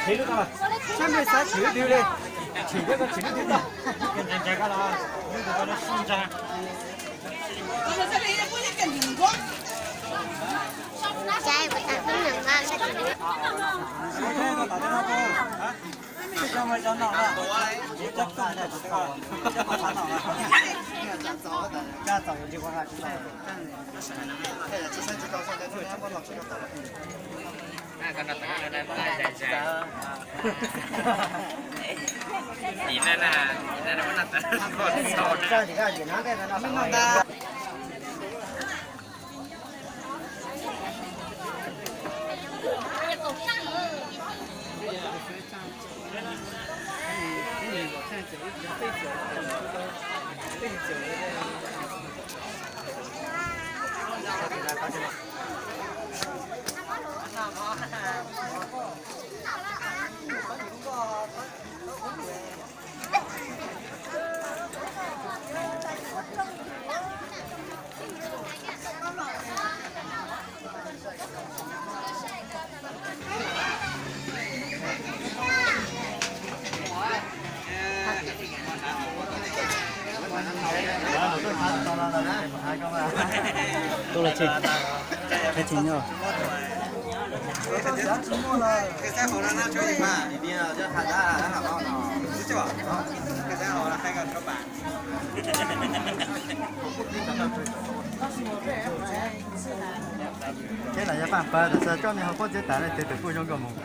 Siab npawg xav tshwm lub twg li? Tshwm thiab koj tshwm lub twg tau? Tuaj los tsis, qhib tsis nyob. Thiab los yog paj pawg tam sim no coj me ho pob txib tas no ces tus kuj zoo nkauj mus.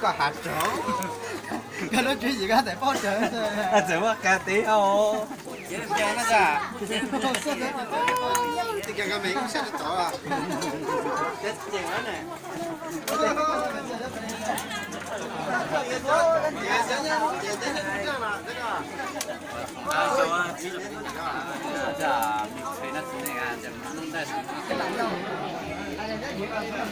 Koj has tso, koj lub tswv yim koj txawm paub tsawg. Txawm muaj qab tib os.